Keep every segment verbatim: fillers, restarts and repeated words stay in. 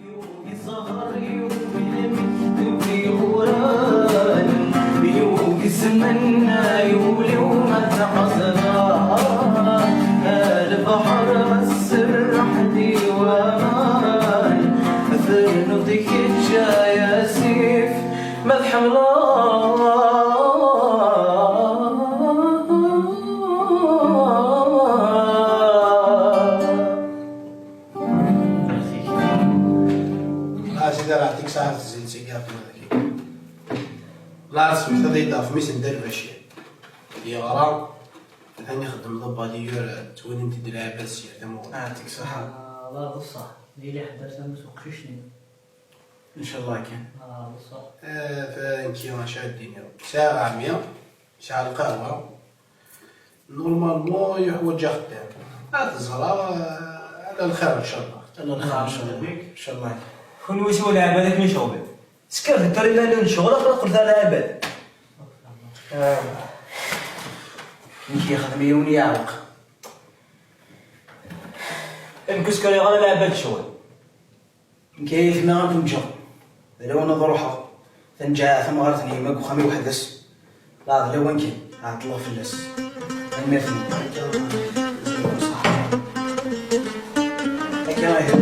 Yugi zzher, yugi lmektub yuran, yugi zzman, yuli uma tɣezra. Lbeḥr ma tserreḥ-d i waman, ternuḍ i kečč ay asif, ma tḥemmleḍ. Ah, sidi, Allah yeɛṭik ṣṣeḥḥa ɣef tezlit-agi ɣef wudem-agi. Allah yesmekta-d ɣef mmi-s n Dda Lbacir. Yeɣra, atan ixeddem d abaliyur, ttwalin-t-id lɛibad s yir tamuɣli. Ah, yeɛṭik ṣṣeḥḥa. Ah, d ṣṣeḥ. Yili ḥedd ar tamurt uqcic-nni. Ncallah kan. Ah, d ṣṣeḥ. Ah, ta nekki acu ad d-iniɣ. Sɛiɣ ɛemmi, sɛiɣ lqahwa. Normalement, yeḥwaǧ axeddam. Ad teẓra, ah, ala lxir, ncallah. Ala lxir, ncallah. Ncallah. Kunwi swal lɛibad akken i ceɣlen. Tekker tekker iman-nwen ccɣel, aql-, aql-, tala lɛibad. Ah. Nekk yexdem yiwen yeɛweq. Nekk ur skeryeɣ ara lɛibad ccɣel. Nekk ay atma ad ken-ǧǧeɣ. D lawan ad ruḥeɣ. Tanǧa tamɣart n yemma deg uxxam-iw weḥd-s. Laɛḍ lawan kan, ɛeṭṭleɣ fell-as. Tanemmirt-nwen. Akka ihi.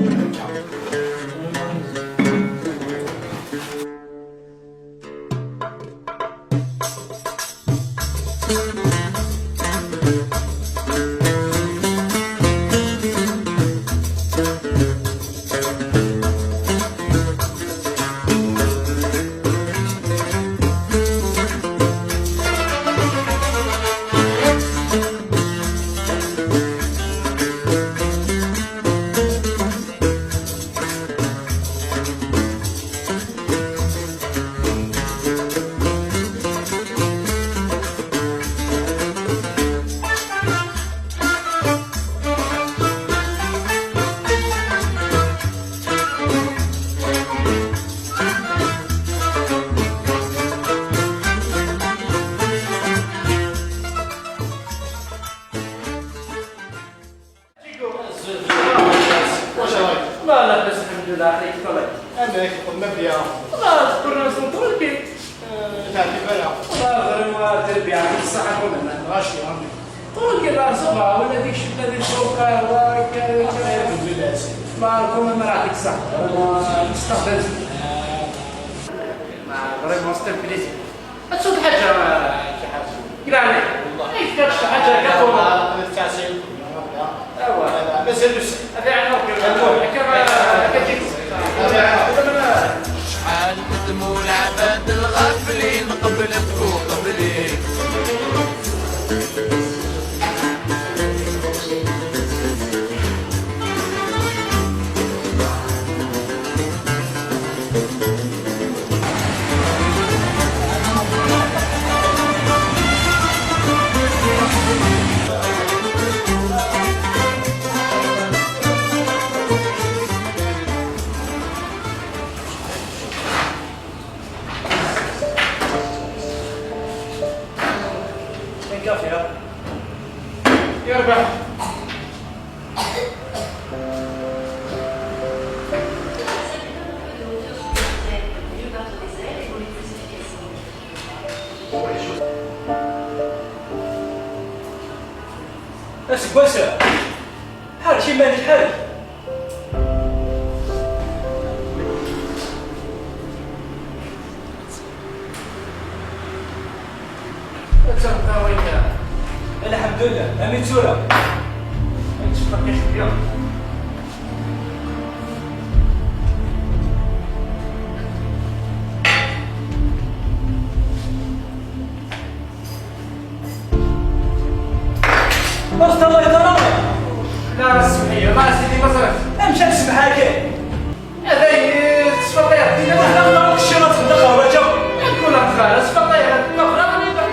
واش راك؟ لا، لاباس، الحمد لله. عليك، طلع. انا كنت مبيا. لا، تذكرنا اسمه تركي. آه، تعرف بلا. والله غير ما تربي، يعطيك الصحة، كلنا. غاشي، ربي. تركي، لا، صبا، ولا ديك الشتا، ديك الشوكة، ولا ك-، ك-، الحمد لله، سيدي. ما كنا ما يعطيك الصحة. ما استقبلت. ما غير ما استقبلت. تشوف حاجة، شي حاجة. كده عليك. والله. إيه، كانت شي حاجة، كده والله. آه، تاع سيد. أيوة. هذا، بس يلبس. هذا يعني، أوكي. هذا، هذا، هذا، هذا، هذا، هذا، شحال قدموا العباد الغافلين قبلك وقبلي. Wasa, ḥerrek iman-ik, ḥerrek. Ad tafeḍ win. Lḥemdullah, am i tura. Ad tfeqqic bya. Ur teṭṭalayeḍ ara? La, semmeḥ-iyi, la, a sidi, ma ẓriɣ. Amek ad semmeḥ akka? Hada tesfeḍ-iyi. Ila ma hna ɣer kečči ad txedmeḍ xerbaǧa. Amek ur neɣ txal, tesfeḍ-iyi. Ma ɣra, ma ɣra.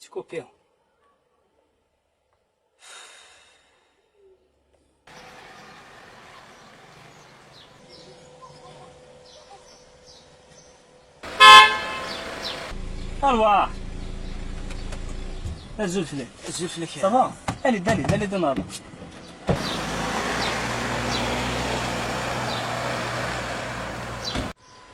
Tkupi. Arwa! Azul fell-ak. Azul fell-ak. Ça va? Allez, allez, allez, donne.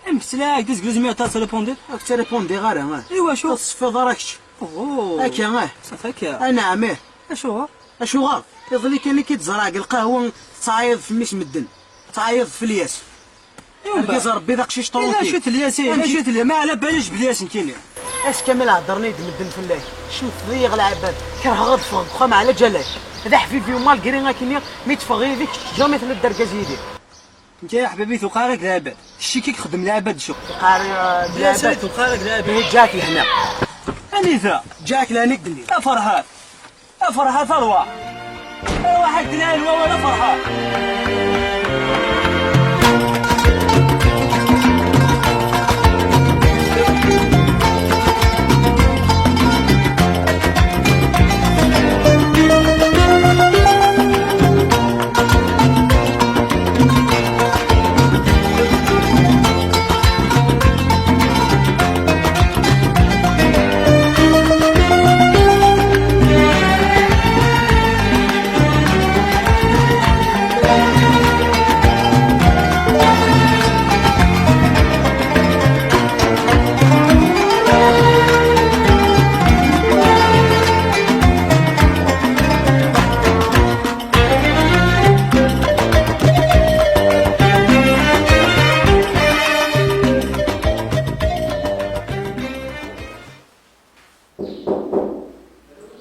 Amek ttlaɛak d azeglu zmiɣ ad trépondiḍ? Ad k-trépondiɣ ara, ah. Iwacu? Ur tesfiḍ ara kečč. Oh. Akka, ah. Safi akka. Anɛam, ih. Acuɣer? Acuɣer? Iḍelli kan i k-id-ẓraɣ deg lqahwa tettɛayyiḍ f mmi-s medden. Tettɛayyiḍ f Lyas. Argaz n Rebbi d aqcic tranquille. Acu-t Lyas-ihin? Acu-t Lyas? Ma ɛla balac b Lyas nekkini. Ass kamel heddren-iyi-d medden fell-ak. Cemteḍ-iyi ɣer lɛibad. Kerheɣ ad ffɣeɣ deg uxxam ɛla ǧal-ak. D aḥbibi-w malgré akkenni mi teffeɣ yid-i kečč jamais telliḍ d argaz yid-i. Nekk ay aḥbibi tuqar-ak d lɛibad. Kečč i k-ixeddem lɛibad cukk. Tuqar, eh, d lɛibad. Tuqar-ak d lɛibad. Ihi ǧǧa-k lehna. Anita? Ǧǧa-k lehna i k-d-nniɣ. A Ferḥat. A Ferḥat, arwaḥ! Arwaḥ akken a lwawa, a Ferḥat!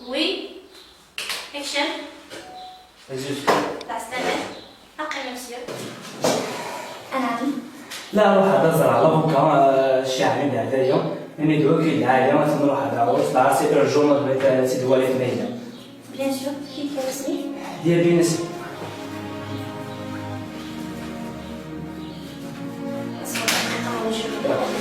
Oui. Action. Azul. Lɛeslama. Aql-i monsieur. Anɛam. La, ruḥ ad ẓreɣ labuka, eh, Ccaɛni d Ɛdaya. Ini-d wakil lɛali, ad nruḥ ad nɛawed. Dɣa c'est urgent, ma tebɣiḍ ad tt-id-twaliḍ ma yella. Bien sûr, qui que c'est? Diabines. Asma, attends, je vais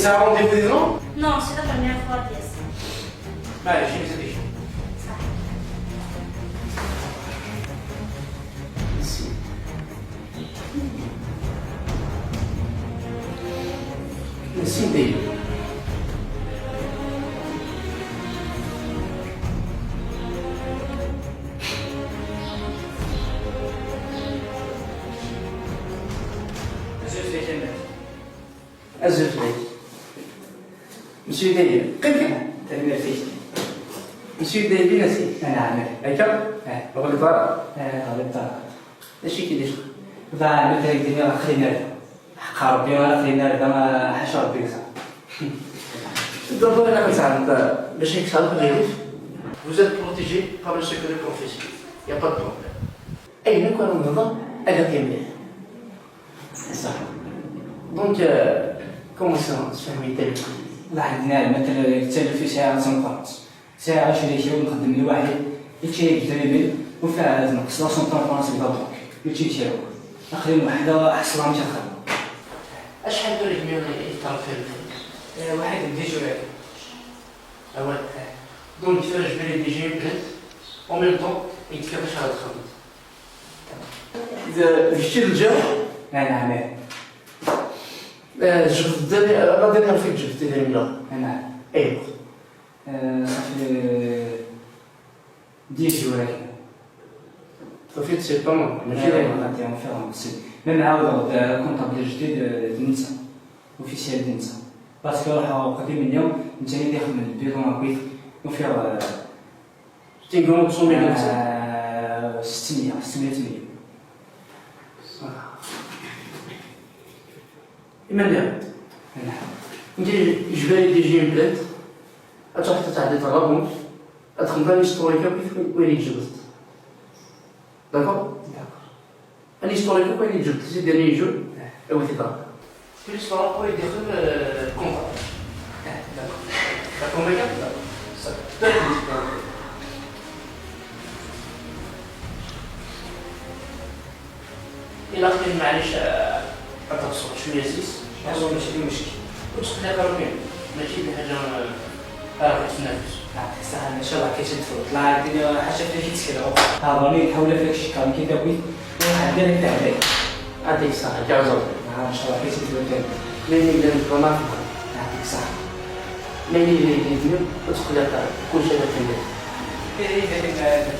T'as rendez-vous dedans? Non, c'est la première fois, pièce. Bah, j'ai les affiches. Ça. Ici. Ici, des. Azul fell-ak. Monsieur Daly, qim kan. Tanemmirt-ik. Monsieur Daly, nasi. Anɛam. Akka? Eh. Ɣleb ara. Eh, ɣleb ara. D acu i k-id-icqan? Ḍaɛen, ma tagi-nni aql-in ar da. Ḥeqqa Rebbi, aql-in ar da, ḥaca Rebbi yeẓra. D'abord, ilaq ad tesɛeddeḍ bac ad k-tesɛeddeḍ ɣilif. Vous êtes protégé par le secret professionnel. Y a pas de problème. Ayen akk ara nehḍer, ad aɣ-yamliḥ. Ṣṣeḥ. Donc, euh, comment ça, sfehmet-iyi-d? Waḥed nniɣ, مثلا, yettalu fi sɛiɣ d tameqqrant. Sɛiɣ acrik-iw nxeddem lwaḥid, yečča-yi-d idrimen, ufiɣ ad neqseɣ cent francs deg la banque, yečča-yi-d kra. Aql-i weḥd-i, ḥeṣleɣ amek ad xedmeɣ. Acḥal n wurgmiwen i tettṛebbiḍ? Eh, waḥed n dix jours. Awal. Donc, tura je vais rédiger une plainte, en même temps, i d-tefkiḍ acu ara txedmeḍ. D, d kečč i d lǧaṛ? Anɛam. Eh, tjebdeḍ la dernière fois i tjebdeḍ idrimen-a? Anɛam. Aywa. Eh, ça fait dix jours akken. Tufiḍ c'est pas mal, mačči d ayen. Ati, ufiɣ, si. Ma nɛawdeɣ-d comptable ajdid, eh, d netta. Officiel d netta. Parce que ruḥeɣ uqdim-nni, netta i d-ixedmen le bilan akkit, ufiɣ, eh, Tinga ur tṣum i netta? Ah, ستمية، ستمية مليون. Iman-nni. Nekk je vais rédiger une plainte. Ad truḥeḍ ad tɛeddiḍ ɣer la banque. Ad txedmeḍ un historique akk i wayen i tjebdeḍ. D'accord? D'accord. Un historique akk ayen i tjebdeḍ ces derniers jours, awi-t-id ɣer. Plus par rapport i d-ixdem, euh, comptable. D'accord. D'accord, ma kan? D'accord. Ça, d'accord. Ilaq kan, maɛlic, euh, ad teqṣuḍ cwiya zzi-s. Parce que mačči d lmuckel. Ur ttqelliq ara kan. Mačči d lḥaǧa, euh, Ara ɣef tnaffes. Yeɛṭik ṣṣeḥḥa, ncallah kif i d-tfeḍ. Ṭṭleɛ ar ddin, ḥaca fell-ak i ttekleɣ. Hḍer-nni, tḥawel fell-ak cikkar, nekk i d-tawi. Ruḥ ɛeddi ar ak-tɛeddi. Yeɛṭik ṣṣeḥḥa, kkaẓeḍ. Ah, ncallah kif i d-tfeḍ kan. Nnan-iyi llan ṭṭlamɛen. Yeɛṭik ṣṣeḥḥa. Nnan-iyi d idrimen, ur ttqelliq ara. Kulci ad t-nniɣ. Eh, idrimen, eh,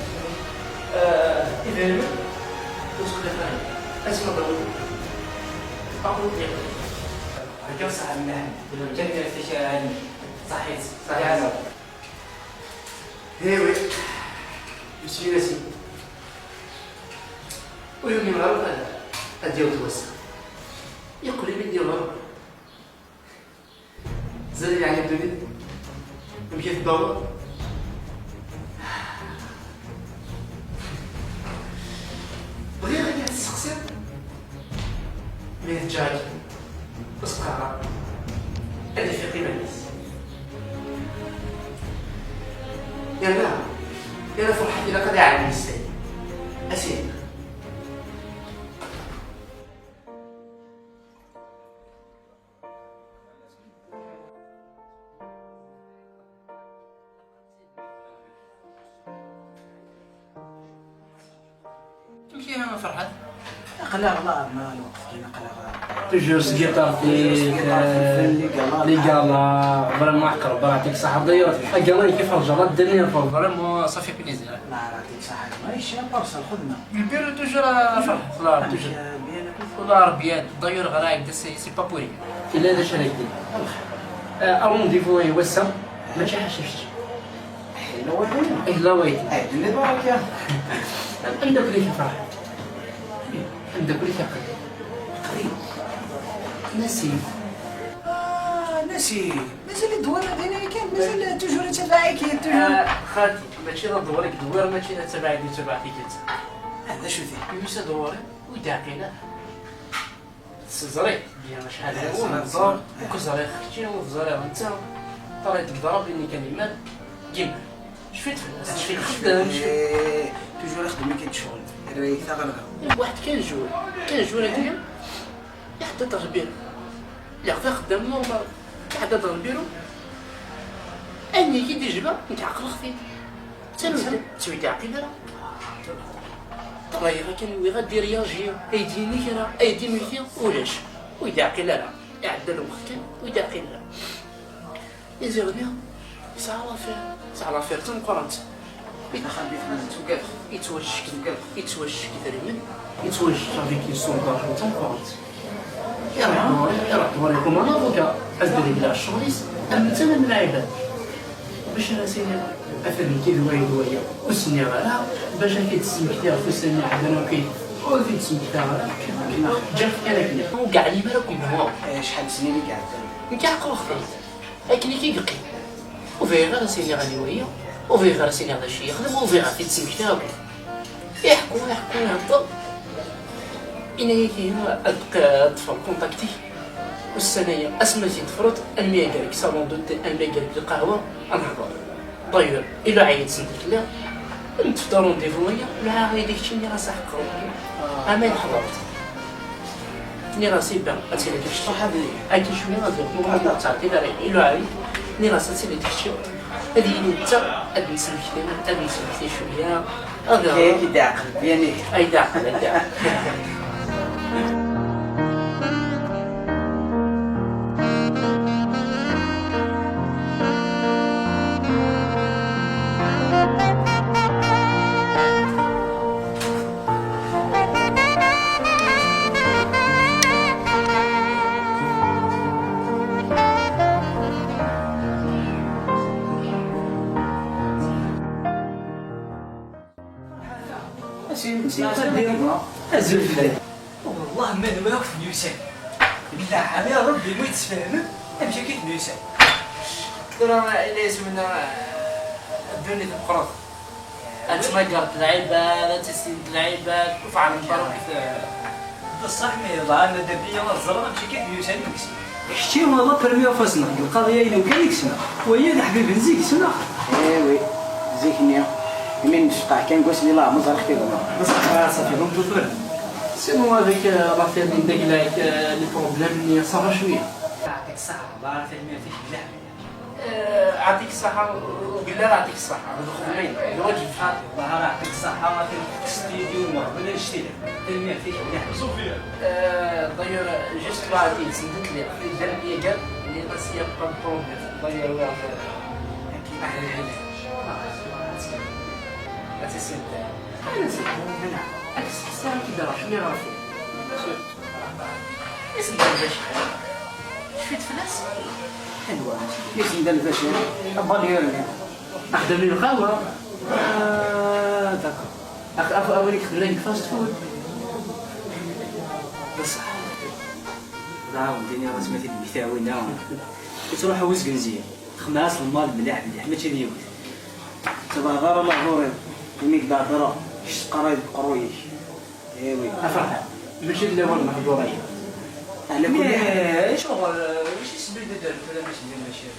eh, idrimen, ur ttqelliq ara. Asma d-awi. Aqul-d. Akka ṣṣeḥḥa, mliḥ. Tanemmirt-ik a ɛemmi. Ṣaḥit, ṣaḥit. Eh oui, Monsieur Yassine. Ur yumin ara ad, ad d-yaweḍ wass-a. Yeqqel imi d-yeḍra. Tzad yeɛni ddunit? Amek i tebbaweḍ? Bɣiɣ ad k-id-sseqsiɣ. Ma yeǧǧa-k, ur s-qqar ara. Ad ifiq iman-is. Yerna, yerna Ferḥat ilaq ad iɛellem zzay. A sidi. Amek ihi a Ferḥat? Aql-aɣ la, ma lweqt kan aql-aɣ. Toujours s tgiṭart-ik, les galas, vraiment aqreb, yeɛṭik ṣṣeḥḥa. D'ailleurs, agala-ik iferreǧ la dernière fois, vraiment ça fait plaisir. La, yeɛṭik ṣṣeḥḥa, mačči à part ça, lxedma. Le bureau toujours a Ferḥat, la, toujours. Amek, bien. Wala Rebbi, d'ailleurs ɣer ɛibd, c'est, c'est pas pour rien. Yella d acu ara k-d-iniɣ. Eh, arendez-vous i wass-a, mačči ḥaca kečč. Ih, la wayt. Ih, la wayt. Eh, d-nni baraka. Ameddakel-ik Ferḥat. Ameddakel-ik aql-i. Aql-i. Nasi. Ah, Nasi. Mazal ddwir din yakan, mazal toujours yettabaɛ-ik, toujours. Ah, xalti, mačči d ddwir i yedwir, mačči d attabaɛ i yettabaɛ tikkelt. Ah, d acu-t? Yusa ddwir, ur d-ɛqil ara. Teẓriḍ, bien, acḥal d awal, ẓriɣ, ur k-ẓriɣ kečči, ur teẓriḍ netta. Ṭara deg ḍrab-nni kan iman, gima. Cfiɣ fell-as, cfiɣ xeddam, cfiɣ. Eh, toujours ixeddem kan ccɣel. Rrayek taɣerda. Waḥed kan jour, kan jour-agi, iḥedded Rebbi. Lliɣ d axeddam normal. Ḥedd ad ɣer lbiru. Ayen i k-id-ijba, nekk ɛeqleɣ-t-id. Ttawit, ttawit ɛqil ara. Ṭṭalayeɣ akken wiɣ ad d-iryaji, ay d-yini kra, ay d-imekti, ulac. Ur d-iɛqil ara. Iɛedda lweqt kan, ur d-iɛqil ara. Iziɣ-nni, yesɛa lafir, yesɛa lafir d tameqqrant. Yettwaccek, yettwaccek idrimen, yettwaccek avec une somme d'argent d tameqqrant. Iruḥ ɣur-i, iruḥ ɣur-i comme un avocat, ad d-regleɣ ccɣel-is, am netta am lɛibad. Bac ara s-iniɣ, atan nekki d wayi d wayi, ur s-nniɣ ara, bac ad t-id-smektiɣ ɣef ussan-nni iɛeddan akk, ur t-id-smektiɣ ara, ǧǧiɣ-t kan akken. Ur yeɛlim ara akk menhu. Eh, acḥal n snin i iɛeddan? Nekk ɛeqleɣ-t-id. Akken i k-yeqqim. Ur bɣiɣ ara s-iniɣ aniwa-yi, ur bɣiɣ ara s-iniɣ d acu i yexdem, ur bɣiɣ ad t-id-smektiɣ akk. Iḥekku, iḥekku, ihedder. Yenna-yak ihi ad q-, ad ṭṭfeɣ contact-ik. Ussan-aya, asmi ad t-id-tefruḍ, almi ad yerk salon de thé, almi ad yerk lqahwa, ad nehder. D'ailleurs, iluɛa-yi-d send fell-i, nṭṭef-d rendez-vous aya, luɛaɣ-iyi-d i kečč, nniɣ-as aḥeqqeɣ. Ama iḥḍer-d. Nniɣ-as, iban, ad tili d kečč. Akka cwiya ad yeqqim, ur ttɛeṭṭil ara, iluɛa-yi-d. Nniɣ-as, ad tili d kečč. Ad yili netta, ad nesmekti, ad nesmekti cwiya. Ad Kaya k-id-iɛqel, bien ihi. Ay d-iɛqel, ay d-iɛqel. Azul fell-ak. Wallah ma nwiɣ akk temyusam. Belleɛ, a Ṛebbi, ma tessefhamem, amek akka i temyusam? Tura, ila yesmina, ddunit meqqret. Ad tmagreḍ lɛibad, ad tissineḍ lɛibad, ur tɛelmeḍ ara akk. D ṣṣeḥ, mi yeḍɛa Nadabi ad ẓreɣ amek akka i d-yusa deg-s. Kečči, la première fois ssneɣ deg lqaḍi-a-inu kan i yesmeɣ. Waya d aḥbib n zik, ssneɣ. Eh oui, zik-nni, imi nefqeɛ kan deg wasmi leɛmer ẓriɣ-t i gma. D ṣṣeḥ, ah, ça fait longtemps tura. C'est bon, avec, euh, la famille, avec, euh, les problèmes, ça va cwiya. Yeɛṭik ṣṣeḥ, la famille, mliḥ. Eh, yeɛṭik ṣṣeḥḥa, ugellal yeɛṭik ṣṣeḥḥa, d lxedma-inem, d lwaǧeb. Ah, Allah yeɛṭik ṣṣeḥḥa, a t-id-tekkseḍ yid-i umur, d annect-ilat. Tanemmirt-ik mliḥ. Eh, d'ailleurs, juste là, ad t-id-sendent les, les derniers gars, les anciens patrons de, d'ailleurs, euh, ad tt-id-sendent. Ad tt-id-sendent. Ad tt-id-sendent. Isem-nni d acu? Cfiɣ fell-as? Anwa? Isem-nni d Lbacir, abalyur-nni. Axeddam n lqahwa. Ah, d'accord. Ax-, ax-, a win ixeddmen deg fast food. Bṣeḥ. Daɣen, d-iniɣ-as ma t-id-mmektawen-a. Yettruḥu uzgen zik. Xemɛas lmal mliḥ mliḥ, mačči d yiwet. Ur tebɛed ara lehdur-iw, imi k-d-heddreɣ, kečč teqqar-iyi deg uqerruy-ik. Iwi. A Ferḥat, mačči d lawan lehdur-agi. Ɛla kulli ḥal. Mais acuɣer, eh, wacu i s-bid d-rfel amac d lmacir?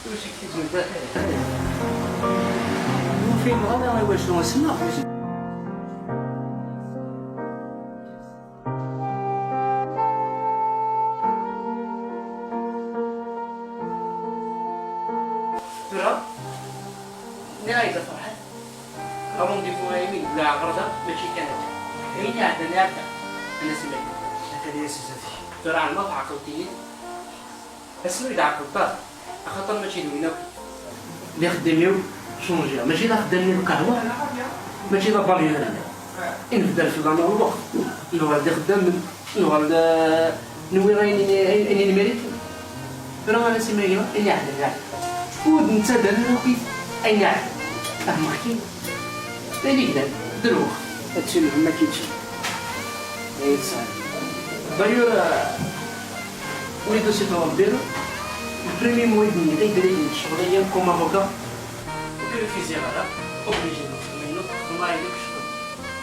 Wacu i k-tizmit ara? Ur fihimeɣ ara i wacu ssneɣ. Tura, nniɣ-ak-d a Ferḥat, arundifu-agi mi yebla ɣer da, mačči kan akka. Ayen iɛeddan iɛedda, a Nasima. Atan-as zdat-k. Tura ɛelmeɣ tɛeqleḍ-iyi-d. Asmi ur d-ɛeqleḍ ara, axaṭer mačči d win akk. Lixeddam-iw changé, mačči d axeddam n lqahwa, mačči d abalyur-nni. I nbeddel fell-aneɣ lweqt, nuɣal d ixeddamen, nuɣal d, nwiɣ ayen, ayen, ayen i nmiriti. Tura ara s-imagreɣ ayen iɛeddan, iɛeddan. Ur d-nettader ara akk ayen iɛeddan. Fehmeɣ-k-id. D ayen i yellan, d lweqt. Ad tt-ilhem ma k-ičča. Ay tesɛa. D'ailleurs, euh, mi d-usiɣ ɣer lbiru, le premier mois i d-nniɣ i yedrimen n ccɣel-agi comme avocat, ur k-refusiɣ ara, obligé d lxedma-inu, xedmeɣ ayen akk ccɣel.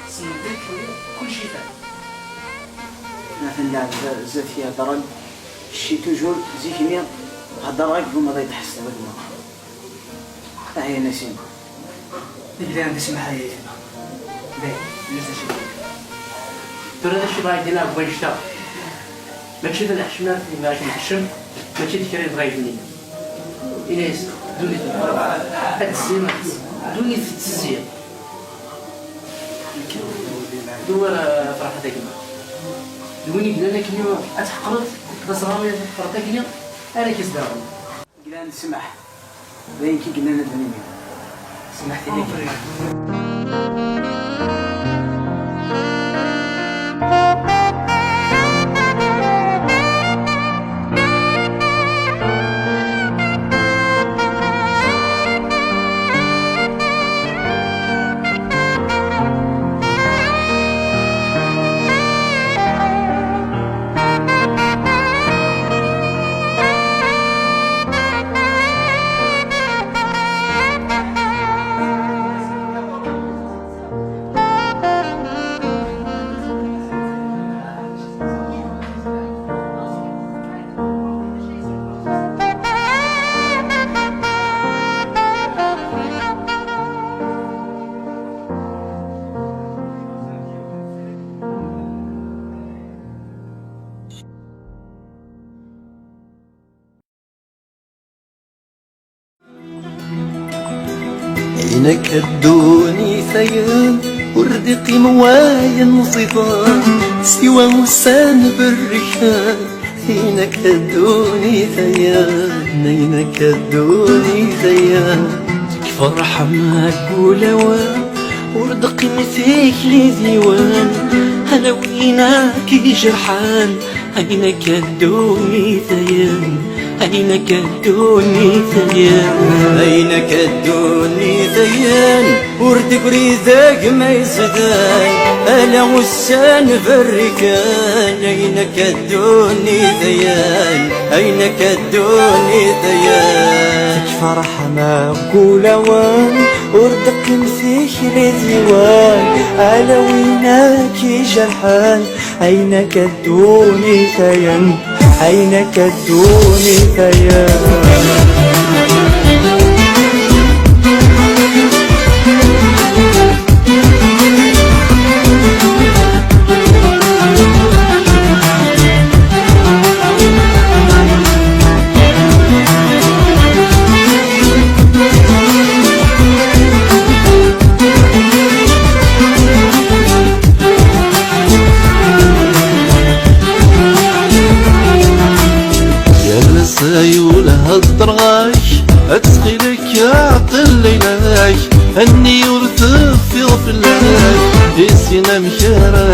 Ssneɣ d akken kulci yefɛel. Atan lɛebd zdat-k ihedder-d, kečči toujours zik-nni heddreɣ-ak deg umḍi d-tḥesseḍ deg umḍi. Ahya Nasima. Yella d asemmaḥ ay aytma. Dayen, ulac d acu. Tura d acu i bɣa d-iniɣ deg wannect-a? Mačči d lḥecma i yebɣa ad kem-ḥeccem, mačči d kra yebɣa yebnin. Ini-as, ddunit ad tezzi, ad tezzi. Ddunit tettezzi. Dewwer, eh, Ferḥat a gma. D win i yellan akken ad tḥeqreḍ, d asɣar ad tḥeqreḍ akken ara k-isderɣel. Glan ssmaḥ. D ayen i yellan ad d-nini. Smaḥ tili. Ayen akka ddunit-ayen, ur d-iqqim wayen ẓiḍen, siwa ussan berrken. Ayen akka ddunit-ayen, ayen akka ddunit-ayen, tekferḥem deg wulawen, ur d-qqim tikli d yiwen, ala win ak-ijerḥen. Ayen akka ddunit-ayen, ayen akka ddunit-ayen. Ayen akka ddunit-ayen, ur d-tegri deg ma yezdan, ala ussan berriken. Ayen akka ddunit-ayen, ayen akka ddunit-ayen. Tekferḥ ma deg wulawen, ur d-teqqim tikli d yiwen, ala win ak-ijerḥen. Ayen akka ddunit-ayen, ayen akka ddunit-ayen. Yal ass ay ul heddreɣ-ak, ttxil-k aɛqel leylak, anni ur teffiɣ fell-ak, issin amek ara